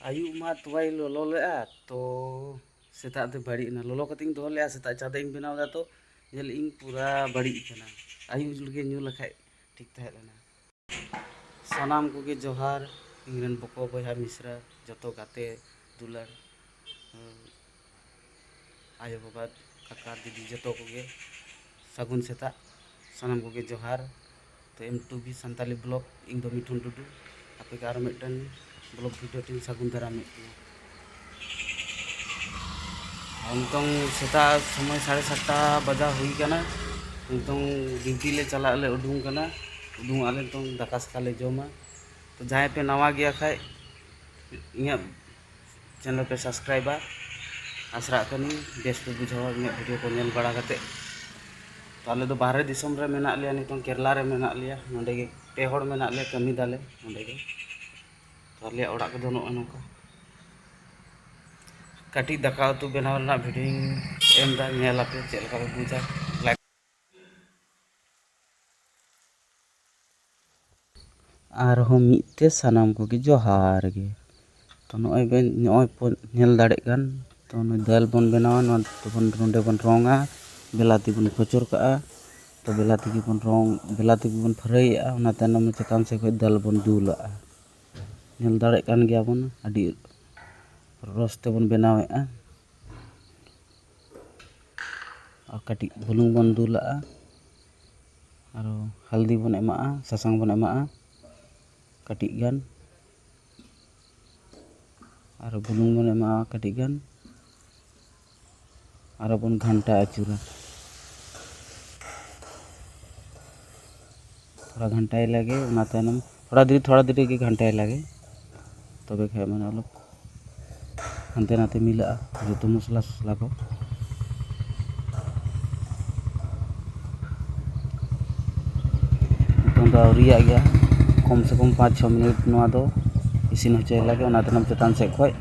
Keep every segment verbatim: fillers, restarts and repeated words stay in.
ᱟᱹᱭᱩᱵ ᱢᱟ ᱛᱚᱣᱟᱭ ᱞᱚᱞᱚ ᱞᱮᱫᱼᱟ, ᱛᱚ ᱥᱮᱛᱟᱜ ᱛᱮ ᱵᱟᱹᱲᱤᱡ ᱮᱱᱟ᱾ ᱞᱚᱞᱚ ᱠᱟᱛᱮᱧ ᱫᱚᱦᱚ ᱞᱮᱫᱼᱟ, ᱥᱮᱛᱟᱜ ᱪᱟ ᱫᱟᱜ ᱤᱧ ᱵᱮᱱᱟᱣ ᱞᱮᱫᱼᱟ, ᱛᱚ ᱧᱮᱞ ᱤᱧ ᱯᱩᱨᱟ ᱵᱟᱹᱲᱤᱡ ᱟᱠᱟᱱᱟ᱾ ᱟᱹᱭᱩᱵ ᱨᱮᱜᱮ ᱧᱩ ᱞᱮᱠᱷᱟᱡ ᱴᱷᱤᱠ ᱛᱟᱦᱮᱸ ᱞᱮᱱᱟ᱾ ᱥᱟᱱᱟᱢ ᱠᱚᱜᱮ ᱡᱚᱦᱟᱨ, ᱤᱧ ᱨᱮᱱ ᱵᱚᱠᱚ ᱵᱚᱭᱦᱟ ᱢᱤᱥᱨᱟ, ᱡᱚᱛᱚ ᱜᱟᱛᱮ ᱫᱩᱞᱟᱹᱲ, ᱟᱭᱳ ᱵᱟᱵᱟ, ᱠᱟᱠᱟ ᱫᱤᱫᱤ, ᱡᱚᱛᱚ ᱠᱚᱜᱮ ᱥᱟᱹᱜᱩᱱ ᱥᱮᱛᱟᱜ᱾ ᱥᱟᱱᱟᱢ ᱠᱚᱜᱮ ᱡᱚᱦᱟᱨ᱾ ᱛᱚ, ᱮᱢ ᱴᱩ ᱵᱤ ᱥᱟᱱᱛᱟᱞᱤ ᱵᱞᱚᱜ, ᱤᱧ ᱫᱚ ᱢᱤᱴᱷᱩᱱ ᱴᱩᱰᱩ᱾ ᱟᱯᱮ ᱠᱚ ᱟᱨ ᱢᱤᱫᱴᱮᱱ ᱵᱞᱚᱜ ᱵᱷᱤᱰᱤᱭᱳ ᱴᱷᱮᱱ ᱥᱟᱹᱜᱩᱱ ᱫᱟᱨᱟᱢᱮᱫ ᱯᱮᱭᱟ᱾ ᱱᱤᱛᱚᱝ ᱥᱮᱛᱟᱜ ᱥᱚᱢᱚᱭ ᱥᱟᱲᱮ ᱥᱟᱛᱴᱟ ᱵᱟᱡᱟᱣ ᱦᱩᱭ ᱠᱟᱱᱟ᱾ ᱱᱤᱛᱚᱝ ᱰᱤᱭᱩᱴᱤ ᱞᱮ ᱪᱟᱞᱟᱜ ᱞᱮ ᱩᱰᱩᱝ ᱠᱟᱱᱟ᱾ ᱩᱰᱩᱝᱚᱜᱼᱟ ᱞᱮ ᱱᱤᱛᱚᱝ, ᱫᱟᱠᱟ ᱥᱟᱠᱟ ᱞᱮ ᱡᱚᱢᱟ᱾ ᱛᱚ, ᱡᱟᱦᱟᱸᱭ ᱯᱮ ᱱᱟᱣᱟ ᱜᱮᱭᱟ ᱠᱷᱟᱡ, ᱤᱧᱟᱹᱜ ᱪᱮᱱᱮᱞ ᱯᱮ ᱥᱟᱵᱥᱠᱨᱟᱭᱤᱵᱟ᱾ ᱟᱥᱨᱟᱜ ᱠᱟᱹᱱᱟᱹᱧ ᱵᱮᱥ ᱯᱮ ᱵᱩᱡᱷᱟᱹᱣᱟ ᱤᱧᱟᱹᱜ ᱵᱷᱤᱰᱤᱭᱳ ᱠᱚ ᱧᱮᱞ ᱵᱟᱲᱟ ᱠᱟᱛᱮᱫ᱾ ᱛᱚ, ᱟᱞᱮ ᱫᱚ ᱵᱟᱦᱨᱮ ᱫᱤᱥᱚᱢ ᱨᱮ ᱢᱮᱱᱟᱜ ᱞᱮᱭᱟ, ᱱᱤᱛᱚᱝ ᱠᱮᱨᱞᱟ ᱨᱮ ᱢᱮᱱᱟᱜ ᱞᱮᱭᱟ᱾ ᱱᱚᱸᱰᱮ ᱜᱮ ᱯᱮ ᱦᱚᱲ ᱢᱮᱱᱟᱜ ᱞᱮᱭᱟ, ᱠᱟᱹᱢᱤ ᱫᱟᱞᱮ ᱱᱚᱸᱰᱮ ᱜᱮ᱾ ᱛᱚ, ᱟᱞᱮᱭᱟᱜ ᱚᱲᱟᱜ ᱠᱚᱫᱚ ᱱᱚᱜᱼᱚᱭ ᱱᱚᱝᱠᱟ᱾ ᱠᱟᱹᱴᱤᱡ ᱫᱟᱠᱟ ᱩᱛᱩ ᱵᱮᱱᱟᱣ ᱨᱮᱱᱟᱜ ᱵᱷᱤᱰᱤᱭᱳᱧ ᱮᱢ ᱮᱫᱟ, ᱧᱮᱞ ᱟᱯᱮ ᱪᱮᱫ ᱞᱮᱠᱟ ᱯᱮ ᱵᱩᱡᱟ᱾ ᱟᱨᱦᱚᱸ ᱢᱤᱫ ᱛᱮ ᱥᱟᱱᱟᱢ ᱠᱚᱜᱮ ᱡᱚᱦᱟᱨ ᱜᱮ᱾ ᱛᱚ, ᱱᱚᱜᱼᱚᱭ ᱵᱮᱱ, ᱱᱚᱜᱼᱚᱭ ᱵᱚᱱ ᱧᱮᱞ ᱫᱟᱲᱮᱜ ᱠᱟᱱ, ᱛᱚ, ᱱᱩᱭ ᱫᱟᱹᱞ ᱵᱚᱱ ᱵᱮᱱᱟᱣᱟ, ᱱᱚᱣᱟ ᱫᱚᱵᱚᱱ, ᱱᱚᱸᱰᱮ ᱵᱚᱱ ᱨᱚᱝᱟ, ᱵᱮᱞᱟᱛᱤ ᱵᱚᱱ ᱠᱚᱪᱚᱨ ᱠᱟᱜᱼᱟ᱾ ᱛᱚ, ᱵᱮᱞᱟᱛᱤ ᱜᱮᱵᱚᱱ ᱨᱚᱝ, ᱵᱮᱞᱟᱛᱤ ᱜᱮᱵᱚᱱ ᱯᱷᱟᱹᱨᱟᱹᱭᱮᱜᱼᱟ, ᱚᱱᱟ ᱛᱟᱭᱱᱚᱢ ᱪᱮᱛᱟᱱ ᱥᱮᱫ ᱠᱷᱚᱱ ᱫᱟᱹᱞ ᱵᱚᱱ ᱫᱩᱞᱟᱜᱼᱟ᱾ ᱧᱮᱞ ᱫᱟᱲᱮᱜ ᱠᱟᱱ ᱜᱮᱭᱟ ᱵᱚᱱ, ᱟᱹᱰᱤ ᱨᱚᱥ ᱛᱮᱵᱚᱱ ᱵᱮᱱᱟᱣᱮᱜᱼᱟ᱾ ᱟᱨ ᱠᱟᱹᱴᱤᱡ ᱵᱩᱞᱩᱝ ᱵᱚᱱ ᱫᱩᱞᱟᱜᱼᱟ, ᱟᱨᱚ ᱦᱟᱞᱫᱤ ᱵᱚᱱ ᱮᱢᱟᱜᱼᱟ, ᱥᱟᱥᱟᱝ ᱵᱚᱱ ᱮᱢᱟᱜᱼᱟ ᱠᱟᱹᱴᱤᱡ ᱜᱟᱱ, ᱟᱨᱚ ᱵᱩᱞᱩᱝ ᱵᱚᱱ ᱮᱢᱟᱜᱼᱟ ᱠᱟᱹᱴᱤᱡ ᱜᱟᱱ, ᱟᱨᱚ ᱵᱚᱱ ᱜᱷᱟᱱᱴᱟ ᱟᱹᱪᱩᱨᱟ᱾ ᱛᱷᱚᱲᱟ ᱜᱷᱟᱱᱴᱟᱭ ᱞᱟᱜᱮ, ᱚᱱᱟ ᱛᱟᱭᱱᱚᱢ ᱛᱷᱚᱲᱟ ᱫᱮᱨᱤ, ᱛᱷᱚᱲᱟ ᱫᱮᱨᱤ ᱜᱮ ᱜᱷᱟᱱᱴᱟᱭ ᱞᱟᱜᱮ, ᱛᱚᱵᱮ ᱠᱷᱟᱡ ᱢᱟᱱᱮ ᱚᱞᱚᱜ ᱦᱟᱱᱛᱮ ᱱᱟᱛᱮ ᱢᱤᱞᱟᱹᱜᱼᱟ ᱡᱚᱛᱚ ᱢᱚᱥᱞᱟ ᱥᱚᱥᱞᱟ ᱠᱚ᱾ ᱱᱤᱛᱚᱝ ᱫᱚ ᱟᱹᱣᱨᱤᱭᱟᱜ ᱜᱮᱭᱟ, ᱠᱚᱢ ᱥᱮ ᱠᱚᱢ ᱯᱟᱸᱪ ᱪᱷᱚ ᱢᱤᱱᱤᱴ ᱱᱚᱣᱟ ᱫᱚ ᱤᱥᱤᱱ ᱦᱚᱪᱚᱭ ᱞᱟᱹᱜᱤᱫ, ᱚᱱᱟ ᱛᱟᱭᱱᱚᱢ ᱪᱮᱛᱟᱱ ᱥᱮᱫ ᱠᱷᱚᱡ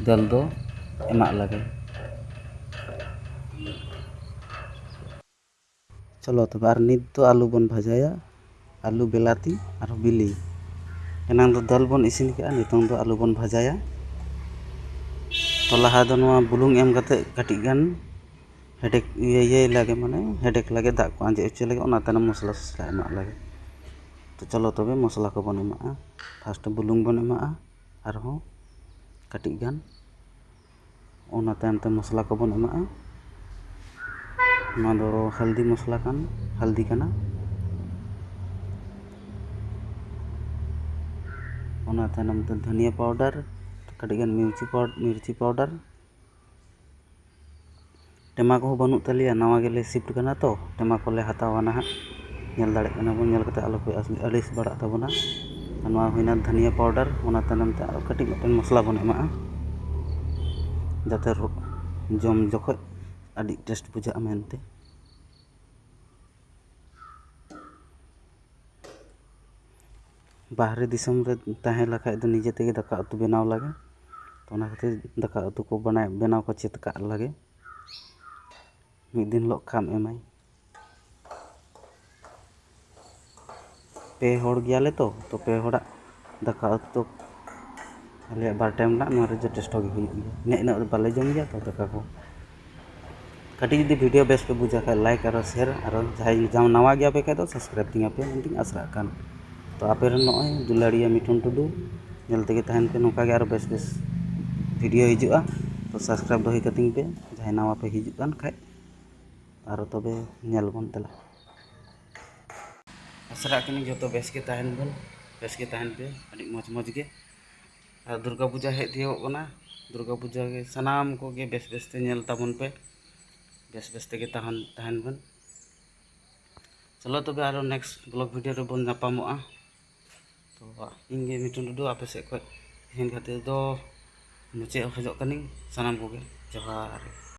ᱫᱟᱹᱞ ᱫᱚ ᱮᱢᱟᱜ ᱞᱟᱹᱜᱤᱫ᱾ ᱪᱚᱞᱚ ᱛᱚᱵᱮ, ᱟᱨ ᱱᱤᱛ ᱫᱚ ᱟᱹᱞᱩ ᱵᱚᱱ ᱵᱷᱟᱡᱟᱭᱟ, ᱟᱹᱞᱩ, ᱵᱮᱞᱟᱛᱤ ᱟᱨ ᱵᱤᱞᱤ᱾ ᱮᱱᱟᱝ ᱫᱚ ᱫᱟᱹᱞ ᱵᱚᱱ ᱤᱥᱤᱱ ᱠᱟᱜᱼᱟ, ᱱᱤᱛᱚᱝ ᱫᱚ ᱟᱹᱞᱩ ᱵᱚᱱ ᱵᱷᱟᱡᱟᱭᱟ᱾ ᱛᱚ ᱞᱟᱦᱟ ᱫᱚ ᱱᱚᱣᱟ ᱵᱩᱞᱩᱝ ᱮᱢ ᱠᱟᱛᱮ ᱠᱟᱹᱴᱤᱡ ᱜᱟᱱ ᱦᱮᱰᱮᱠ ᱤᱭᱟᱹ ᱤᱭᱟᱹᱭ ᱞᱟᱜᱮ, ᱢᱟᱱᱮ ᱦᱮᱰᱮᱠ ᱞᱟᱜᱮ, ᱫᱟᱜ ᱠᱚ ᱟᱸᱡᱮᱫ ᱦᱚᱪᱚ ᱞᱟᱜᱮ, ᱚᱱᱟ ᱛᱟᱭᱱᱚᱢ ᱢᱚᱥᱞᱟ ᱥᱚᱥᱞᱟ ᱮᱢᱟᱜ ᱞᱟᱜᱮ᱾ ᱛᱚ ᱪᱚᱞᱚ ᱛᱚᱵᱮ ᱢᱚᱥᱞᱟ ᱠᱚᱵᱚᱱ ᱮᱢᱟᱜᱼᱟ᱾ ᱯᱷᱟᱥᱴ ᱵᱩᱞᱩᱝ ᱵᱚᱱ ᱮᱢᱟᱜᱼᱟ ᱟᱨᱦᱚᱸ ᱠᱟᱹᱴᱤᱡ ᱜᱟᱱ᱾ ᱚᱱᱟ ᱛᱟᱭᱚᱢ ᱛᱮ ᱢᱚᱥᱞᱟ ᱠᱚᱵᱚᱱ ᱮᱢᱟᱜᱼᱟ᱾ ᱱᱚᱣᱟ ᱫᱚ ᱦᱟᱞᱫᱤ ᱢᱚᱥᱞᱟ ᱠᱟᱱ, ᱦᱟᱞᱫᱤ ᱠᱟᱱᱟ᱾ ᱚᱱᱟ ᱛᱟᱭᱱᱚᱢ ᱛᱮ ᱫᱷᱟᱹᱱᱤᱭᱟᱹ ᱯᱟᱣᱰᱟᱨ, ᱠᱟᱹᱴᱤᱡ ᱜᱟᱱ ᱢᱤᱨᱪᱤ ᱯᱟᱣ-, ᱢᱤᱨᱪᱤ ᱯᱟᱣᱰᱟᱨ᱾ ᱴᱮᱢᱟ ᱠᱚᱦᱚᱸ ᱵᱟᱹᱱᱩᱜ ᱛᱟᱞᱮᱭᱟ, ᱱᱟᱣᱟ ᱜᱮᱞᱮ ᱥᱤᱯᱴ ᱠᱟᱱᱟ ᱛᱚ, ᱴᱮᱢᱟ ᱠᱚᱞᱮ ᱦᱟᱛᱟᱣᱟ ᱱᱟᱦᱟᱜ᱾ ᱧᱮᱞ ᱫᱟᱲᱮᱭᱟᱜ ᱠᱟᱱᱟ ᱵᱚᱱ, ᱧᱮᱞ ᱠᱟᱛᱮ ᱟᱞᱚ ᱯᱮ ᱟᱹᱥ-, ᱟᱹᱲᱤᱥ ᱵᱟᱲᱟᱜ ᱛᱟᱵᱚᱱᱟ᱾ ᱟᱨ ᱱᱚᱣᱟ ᱦᱩᱭᱱᱟ ᱫᱷᱟᱹᱱᱤᱭᱟᱹ ᱯᱟᱣᱰᱟᱨ, ᱚᱱᱟ ᱛᱟᱭᱱᱚᱢ ᱛᱮ ᱟᱨᱚ ᱠᱟᱹᱴᱤᱡ ᱢᱤᱫᱴᱮᱱ ᱢᱚᱥᱞᱟ ᱵᱚᱱ ᱮᱢᱟᱜᱼᱟ, ᱡᱟᱛᱮ ᱨᱚ-, ᱡᱚᱢ ᱡᱚᱠᱷᱚᱡ ᱟᱹᱰᱤ ᱴᱮᱥᱴ ᱵᱩᱡᱷᱟᱹᱜᱼᱟ ᱢᱮᱱᱛᱮ᱾ ᱵᱟᱦᱨᱮ ᱫᱤᱥᱚᱢ ᱨᱮ ᱛᱟᱦᱮᱸ ᱞᱮᱠᱷᱟᱡ ᱫᱚ ᱱᱤᱡᱮ ᱛᱮᱜᱮ ᱫᱟᱠᱟ ᱩᱛᱩ ᱵᱮᱱᱟᱣ ᱞᱟᱜᱮ᱾ ᱛᱚ ᱚᱱᱟ ᱠᱷᱟᱹᱛᱤᱨ ᱫᱟᱠᱟ ᱩᱛᱩ ᱠᱚ ᱵᱟᱱᱟᱭ-, ᱵᱮᱱᱟᱣ ᱠᱚ ᱪᱮᱫ ᱠᱟᱜ ᱞᱟᱜᱮ᱾ ᱢᱤᱫ ᱫᱤᱱ ᱦᱤᱞᱳᱜ ᱠᱟᱢ ᱮᱢᱟᱭ᱾ ᱯᱮ ᱦᱚᱲ ᱜᱮᱭᱟᱞᱮ ᱛᱚ, ᱛᱚ ᱯᱮ ᱦᱚᱲᱟᱜ ᱫᱟᱠᱟ ᱩᱛᱩ ᱟᱞᱮᱭᱟᱜ ᱵᱟᱨ ᱴᱟᱭᱤᱢ ᱨᱮᱱᱟᱜ ᱱᱚᱣᱟ ᱨᱮ ᱡᱚᱛᱷᱮᱥᱴᱚ ᱜᱮ ᱦᱩᱭᱩᱜ ᱜᱮᱭᱟ᱾ ᱤᱱᱟᱹᱜ, ᱤᱱᱟᱹᱜ ᱫᱚ ᱵᱟᱞᱮ ᱡᱚᱢ ᱜᱮᱭᱟ ᱛᱚ ᱫᱟᱠᱟ ᱠᱚ᱾ ᱠᱟᱹᱴᱤᱡ ᱡᱩᱫᱤ ᱵᱷᱤᱰᱤᱭᱳ ᱵᱮᱥ ᱯᱮ ᱵᱩᱡᱟ ᱠᱷᱟᱡ ᱞᱟᱭᱤᱠ ᱟᱨ ᱥᱮᱭᱟᱨ, ᱟᱨ ᱡᱟᱦᱟᱸᱭ ᱡᱟᱦᱟᱸ ᱱᱟᱣᱟ ᱜᱮᱭᱟ ᱯᱮ ᱠᱷᱟᱡ ᱫᱚ ᱥᱟᱵᱥᱠᱨᱟᱭᱤᱵ ᱛᱤᱧᱟ ᱯᱮ ᱢᱮᱱᱛᱮᱧ ᱟᱥᱨᱟᱜ ᱠᱟᱱ᱾ ᱛᱚ ᱟᱯᱮ ᱨᱮᱱ ᱱᱚᱜᱼᱚᱭ ᱫᱩᱞᱟᱹᱲᱤᱭᱟᱹ ᱢᱤᱴᱷᱩᱱ ᱴᱩᱰᱩ ᱧᱮᱞ ᱛᱮᱜᱮ ᱛᱟᱦᱮᱱ ᱯᱮ, ᱱᱚᱝᱠᱟ ᱜᱮ ᱟᱨᱚ ᱵᱮᱥ ᱵᱮᱥ ᱵᱷᱤᱰᱤᱭᱳ ᱦᱤᱡᱩᱜᱼᱟ᱾ ᱛᱚ ᱥᱟᱵᱥᱠᱨᱟᱭᱤᱵ ᱫᱚᱦᱚᱭ ᱠᱟᱹᱛᱤᱧ ᱯᱮ ᱡᱟᱦᱟᱸᱭ ᱱᱟᱣᱟ ᱯᱮ ᱦᱤᱡᱩᱜ ᱠᱟᱱ ᱠᱷᱟᱡ᱾ ᱟᱨᱚ ᱛᱚᱵᱮ ᱧᱮᱞ ᱵᱚᱱ ᱫᱮᱞᱟ᱾ ᱟᱥᱨᱟᱜ ᱠᱟᱹᱱᱟᱹᱧ ᱡᱚᱛᱚ ᱵᱮᱥ ᱜᱮ ᱛᱟᱦᱮᱱ ᱵᱚᱱ, ᱵᱮᱥ ᱜᱮ ᱛᱟᱦᱮᱱ ᱯᱮ, ᱟᱹᱰᱤ ᱢᱚᱡᱽ ᱢᱚᱡᱽ ᱜᱮ᱾ ᱟᱨ ᱫᱩᱨᱜᱟ ᱯᱩᱡᱟ ᱦᱮᱡ ᱛᱤᱭᱳᱜᱚᱜ ᱠᱟᱱᱟ, ᱫᱩᱨᱜᱟ ᱯᱩᱡᱟ ᱜᱮ ᱥᱟᱱᱟᱢ ᱠᱚᱜᱮ ᱵᱮᱥ ᱵᱮᱥ ᱛᱮ ᱧᱮᱞ ᱛᱟᱵᱚᱱ ᱯᱮ, ᱵᱮᱥ ᱵᱮᱥ ᱛᱮᱜᱮ ᱛᱟᱦᱮᱱ, ᱛᱟᱦᱮᱱ ᱵᱚᱱ᱾ ᱪᱚᱞᱚ ᱛᱚᱵᱮ ᱟᱨᱚ ᱱᱮᱠᱥᱴ ᱵᱞᱚᱜ ᱵᱷᱤᱰᱤᱭᱳ ᱨᱮᱵᱚᱱ ᱧᱟᱯᱟᱢᱚᱜᱼᱟ᱾ ᱛᱚ ᱤᱧ ᱜᱮ ᱢᱤᱴᱷᱩᱱ ᱴᱩᱰᱩ ᱟᱯᱮ ᱥᱮᱫ ᱠᱷᱚᱱ ᱛᱮᱦᱮᱧ ᱠᱷᱟᱹᱛᱤᱨ ᱫᱚ ᱢᱩᱪᱟᱹᱫ ᱠᱷᱚᱡᱚᱜ ᱠᱟᱹᱱᱟᱹᱧ᱾ ᱥᱟᱱᱟᱢ ᱠᱚᱜᱮ ᱡᱚᱦᱟᱨ᱾